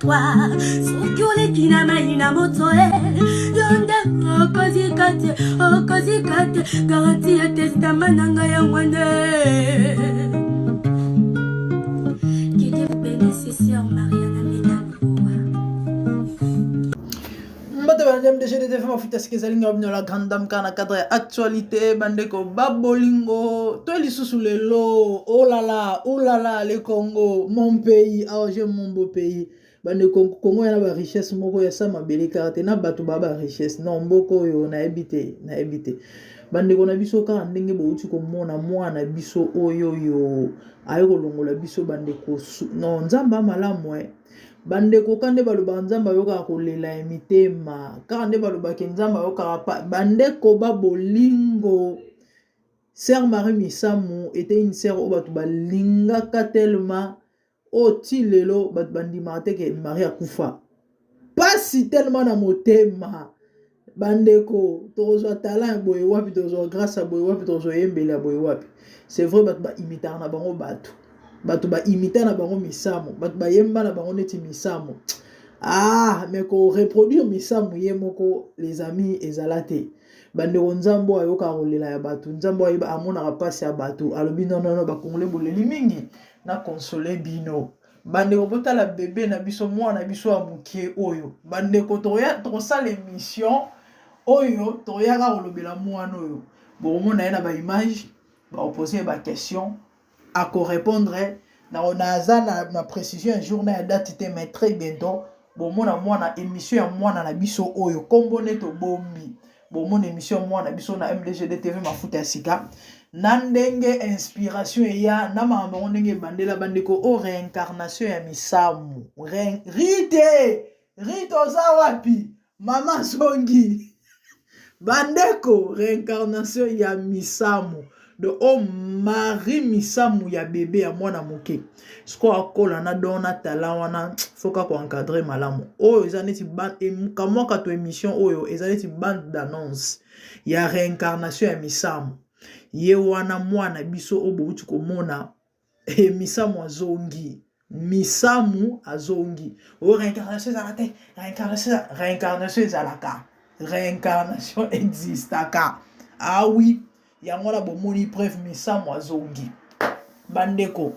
foi. Soki oleki na mai na moto e yo nde okozika te, okozika te. Garanti ya testament na ngai yango nde. Que Dieu vous bénisse, sœur Mariana Metaluwa. Mbote balandi MDG DTV, mafuta sika ezali ngai bino la grande dame, kaka na cadre ya actualité. Bandeko babolingo, to lisusu lelo, olala olala, le Congo mon pays. Awa j'aime mon beau pays. Bandeko, Congo ya na barichesse moko ya sa mabele kaka te na bato ba barichesse non mboka oyo nayebi te, nayebi te. Bandeko na biso, kaka ndenge bouti komona mwana biso oyo oyo aye kolongola biso, bandeko, non, Nzambe amalamu e. Bandeko, ka nde balobaka Nzambe ayokaka kolela ya mitema, kaka nde balobaki Nzambe ayokaka. Bandeko babolingo, sœur Marie Misamu était une sœur oyo bato balingaka tellement, oyo ti lelo bato bandimaka te ke Marie akufa. Pasi tellement na motema. Bandeko, tokozwa talent ya boye wapi? Tokozwa grâce ya boye wapi? Tokozwa yembeli ya boye wapi? C'est vrai, bato baimitaka na bango bato, bato baimita na bango Misamu, bato bayemba na bango neti Misamu. Ah, mais koreproduire Misamu ye moko, les amis, ezala te. Bandeko, Nzambe oyo ayokaka kolela ya bato, Nzambe oyo ayeba amonaka mpasi ya bato, alobi: "Nonono, bakongole boleli mingi, na console bino." Bandeko, botala bebe na biso, mwana biso ya moke oyo. Bandeko, tokosala émission oyo, toyaka kolobela mwana oyo. Bokomona ye na baimage, baopose ye baquestion, akorépondre. Naza na précision ya jour na ya date te, mais très bientôt bomona mwana, émission ya mwana na biso oyo nkombo nde tobombi. Bomona émission ya mwana biso na MDG TV, mafuta ya sika, na ndenge inspiration eya na makambo yango, ndenge ebandela. Bandeko, o réincarnation ya Misamu, rite rite, oza wapi mama zongi? Bandeko, réincarnation ya Misamu de o Marie Misamu ya bebe ya mwana moke, sikoyo akola na don na talent wana, faut kaka koencadre malamu. Oyo eza neti kamwaka to émission oyo eza neti bande d'annonce ya réincarnation ya Misamu. Ye wana mwana biso oyo bouti komona e, Misamu azongi, Misamu azongi. Oyo réincarnation ezalaka te, réincarnation, réincarnation ezalaka, réincarnation existaka. Ah oui, yango wana bomoni preuve, Misamu azongi. Bandeko,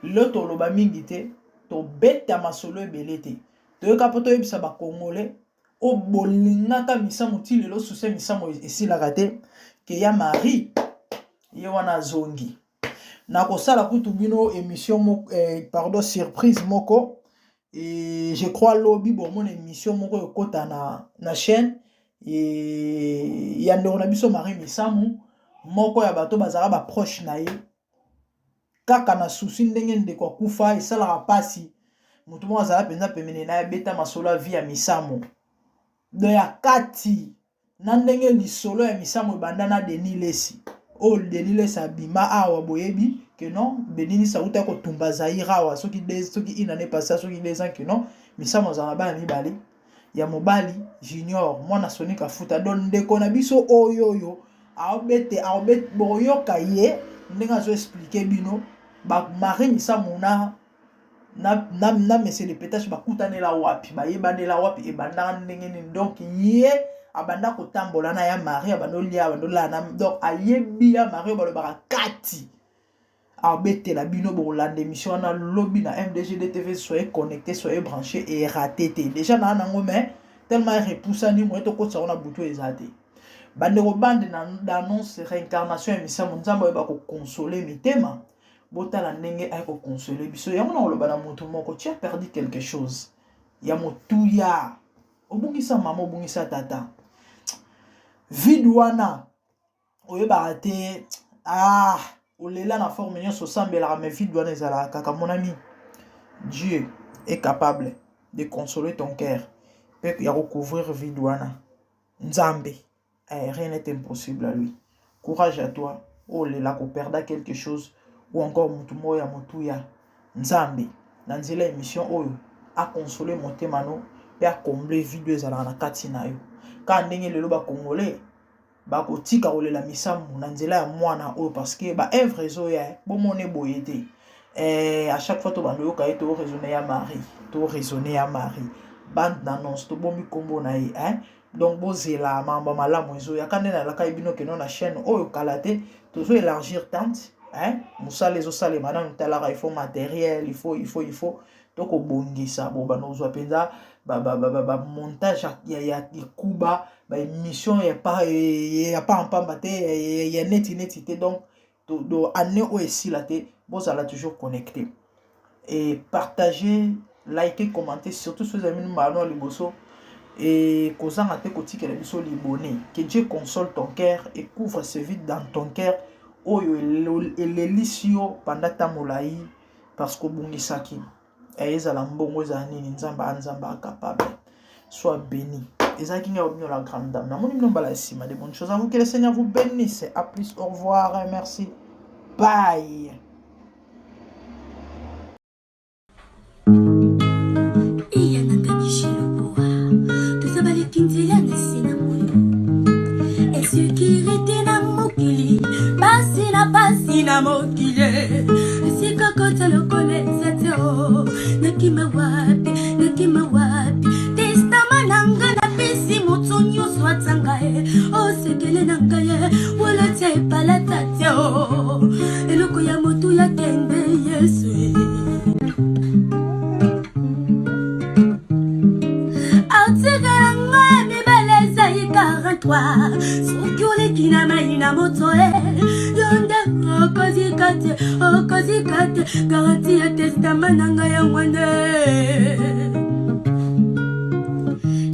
lelo toloba mingi te, tobeta masolo ebele te, toyoka mpo toyebisa bakongole oyo bolingaka Misamu ti lelo, suse Misamu esilaka te, ke ya Marie ye wana azongi. Nakosala kutu bino émission moko, pardon, surprise moko. Et je crois lobi bomona émission moko ekota na chaîne e, ya ndeko na biso Marie Misamu, moko ya bato bazalaka baproche na ye. Kaka na susi ndenge ndeko akufa, esalaka mpasi. Moto moko azala mpenza pembeni na ye, abeta masolo ya vie ya Misamu do ya kati na ndenge lisolo ya Misamu ebanda na Denis Lesi. Oyo Denis Lesi abima awa, boyebi ke non, Denis Lesi auta kotumba Zaire awa, soki une année passée, soki 2 ans, ke non, Misamu azala na bana mibale ya mobali, Junior mwana Sonika Afuta. Donc ndeko na biso oyo oyo aobete aobete, boyoka ye ndenge azoexplike bino Marie Misamu na monsieur le pétage bakutanela wapi, bayebanela wapi, ebandaka ndenge nini. Donc ye abanda kotambola na ya Marie, abanda olia, abanda olala na, donc ayebi ya Marie oyo balobaka kati. Abetela bino, bokolanda émission wana lobi na MDG DTV. Soyez connecté, soyez branché et raté te. Déjà naa nango, mais tellement repusani moye tokotisa ngo na butu eza te. Bandeko, bande d'annonce réincarnation ya Misamu. Nzambe oyeba kokonsole mitema, botala ndenge aye kokonsole biso. Yango na koloba na moto moko: tu as perdu quelque chose ya motuya, obungisa mama, obungisa tata, vide wana oyebaka te. Ah, olela na forme nyonso, osambelaka, mais vide wana ezalaka kaka. Mon ami, Dieu est capable de consoler ton cœur mpe ya kocouvrir vide wana. Nzambe, rien n'est impossible à lui. Courage à toi olela koperda quelque chose ou encore motu moko ya motuya. Nzambe na nzela ya émission oyo akonsole motema no mpe acomble vide ezalaka na kati na yo. Kaka ndenge lelo bakongolais bakotika kolela Misamu na nzela ya mwana oyo, parce que baœuvre ezoya, bomona boye te. À chaque fois tobanda oyoka ye, toraisonne ya Marie. To raisonner ya Marie. Bande d'annonce tobombi kombo na ye hein. Donc bozela makambo malamu ezoya ka nde nalakaki bino keno na chaîne oyo kala te tozo élargir tente hein mosala ezosalema nanu talaka il faut matériel il faut il faut il faut tokobongisa bobanda kozwa mpenza bamontage ya ekuba baémission ya pampamba te ya neti neti te. Donc do année oyo esila te, bozala toujours connecté et partager, liker, commenter, surtout soki ezali mbala ya liboso et kozanga te kotikela biso libone. Que Dieu console ton cœur et couvre ce vide dans ton cœur oyo elelisi yo pendant ta molai parce que obungisaki. Ezala mbongo, ezala nini, Nzambe a Nzambe acapable. Sois béni. Ezalaki ngai bino la grande dame. Namoni bino mbala nsima. De bonnes choses à vous, que le Seigneur vous bénisse. À plus, au revoir, merci, bye. Iya nanga kishiloboa toza baleki nzela na se na moi insécurité na mokili, pasi na pasi na mokili, esika kota lokola eza te. O nakima wapi, nakima wapi? Testament na nga napesi moto nyonso atanga ye osekele na ngai ye wala te epalata te o eloko ya motu ya kende Yesu. Article na ngai ya mibale ezali 43: soki oleki na mai na moto e yo nde okozika te, okozika te. Garantie ya testament na ngai yango nde.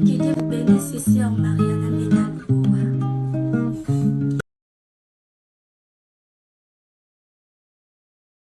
Que Dieu vous bénisse, sœur Marie.